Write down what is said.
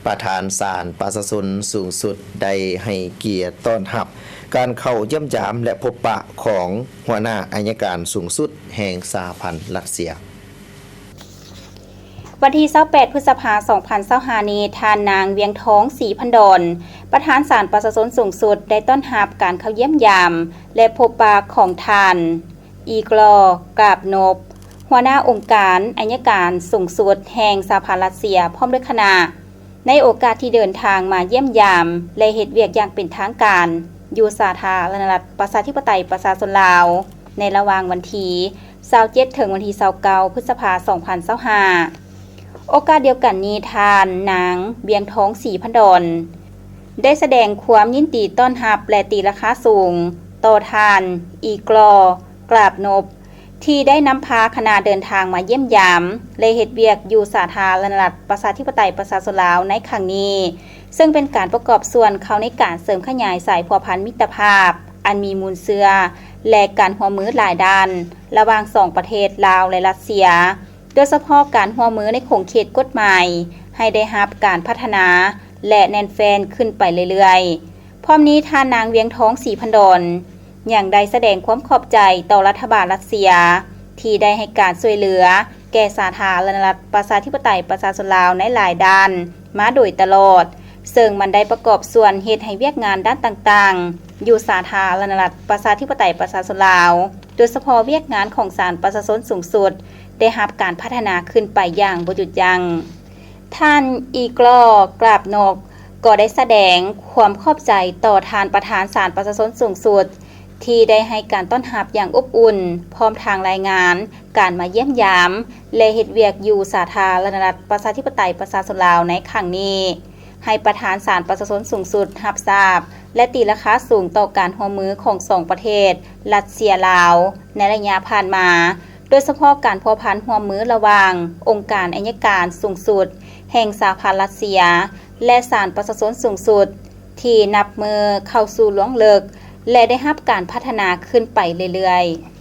ປະທານສານປະຊາຊົນສູງສຸດ ໄດ້ໃຫ້ກຽດຕ້ອນຮັບການເຂົ້າຢ້ຽມຢາມ ແລະ ພົບປະຂອງຫົວໜ້າໄອຍະການສູງສຸດແຫ່ງສະຫະພັນລັດເຊຍ. ວັນທີຊາວແປດ ພຶດສະພາ ສອງພັນຊາວຫ້ານີ້, ທ່ານນາງ ວຽງທອງ ສີພັນດອນ ປະທານສານປະຊາຊົນສູງສຸດ ໄດ້ຕ້ອນຮັບການເຂົ້າຢ້ຽມຢາມ ແລະ ພົບປະຂອງທ່ານ ອີກລໍ ກາບນົບ ຫົວໜ້າອົງການໄອຍະການສູງສຸດແຫ່ງສະຫະພັນລັດເຊຍ ພ້ອມດ້ວຍຄະນະ ໃນໂອກາດທີ່ເດີນທາງມາຢ້ຽມຢາມ ແລະ ເຮັດວຽກຢ່າງເປັນທາງການ ຢູ່ສາທາລະນະລັດ ປະຊາທິປະໄຕ ປະຊາຊົນລາວ ໃນລະຫວ່າງວັນທີຊາວເຈັດ ເຖິງວັນທີຊາວເກົ້າ ພຶດສະພາ ສອງພັນຊາວຫ້າ. ໂອກາດດຽວກັນນີ້, ທ່ານນາງ ວຽງທອງ ສີພັນດອນ ໄດ້ສະແດງຄວາມຍິນດີຕ້ອນຮັບ ແລະ ຕີລາຄາສູງຕໍ່ທ່ານ ອີກລໍ ກາບນົບ ທີ່ໄດ້ນຳພາຄະນະເດີນທາງມາຢ້ຽມຢາມ ແລະ ເຮັດວຽກຢູ່ສາທາລະນະລັດ ປະຊາທິປະໄຕ ປະຊາຊົນລາວໃນຄັ້ງນີ້, ເຊິ່ງເປັນການປະກອບສ່ວນເຂົ້າໃນການເສີມຂະຫຍາຍສາຍພົວພັນມິດຕະພາບອັນມີມູນເຊື້ອ ແລະ ການຮ່ວມມືຫຼາຍດ້ານ ລະຫວ່າງສອງປະເທດລາວ ແລະ ລັດເຊຍ, ໂດຍສະເພາະການຮ່ວມມືໃນຂົງເຂດກົດໝາຍ ໃຫ້ໄດ້ຮັບການພັດທະນາ ແລະ ແໜ້ນແຟ້ນຂຶ້ນໄປເລື້ອຍໆ. ພ້ອມນີ້, ທ່ານນາງ ວຽງທອງ ສີພັນດອນ ຍັງໄດ້ສະແດງຄວາມຂອບໃຈຕໍ່ລັດຖະບານລັດເຊຍ ທີ່ໄດ້ໃຫ້ການຊ່ວຍເຫຼືອແກ່ສາທາລະນະລັດ ປະຊາທິປະໄຕ ປະຊາຊົນລາວໃນຫຼາຍດ້ານມາໂດຍຕະຫຼອດ, ເຊິ່ງມັນໄດ້ປະກອບສ່ວນເຮັດໃຫ້ວຽກງານດ້ານຕ່າງໆ ຢູ່ສາທາລະນະລັດ ປະຊາທິປະໄຕ ປະຊາຊົນລາວ, ໂດຍສະເພາະວຽກງານຂອງສານປະຊາຊົນສູງສຸດ ໄດ້ຮັບການພັດທະນາຂຶ້ນໄປຢ່າງບໍ່ຢຸດຢັ້ງ. ທ່ານ ອີກລໍ ກາບນົບ ກໍໄດ້ສະແດງຄວາມຂອບໃຈຕໍ່ທ່ານປະທານສານປະຊາຊົນສູງສຸດ ທີ່ໄດ້ໃຫ້ການຕ້ອນຮັບຢ່າງອົບອຸ່ນ, ພ້ອມທັງລາຍງານການມາຢ້ຽມຢາມ ແລະ ເຮັດວຽກຢູ່ສາທາລະນະລັດ ປະຊາທິປະໄຕ ປະຊາຊົນລາວໃນຄັ້ງນີ້ ໃຫ້ປະທານສານປະຊາຊົນສູງສຸດຮັບຊາບ ແລະ ຕີລາຄາສູງຕໍ່ການຮ່ວມມືຂອງສອງປະເທດ ລັດເຊຍ-ລາວ ໃນໄລຍະຜ່ານມາ, ໂດຍສະເພາະການພົວພັນຮ່ວມມືລະຫວ່າງອົງການໄອຍະການສູງສຸດແຫ່ງສະຫະພັນລັດເຊຍ ແລະ ສານປະຊາຊົນສູງສຸດ ທີ່ນັບມື້ເຂົ້າສູ່ລວງເລິກ ແລະ ໄດ້ຮັບການພັດທະນາຂຶ້ນໄປເລື້ອຍໆ.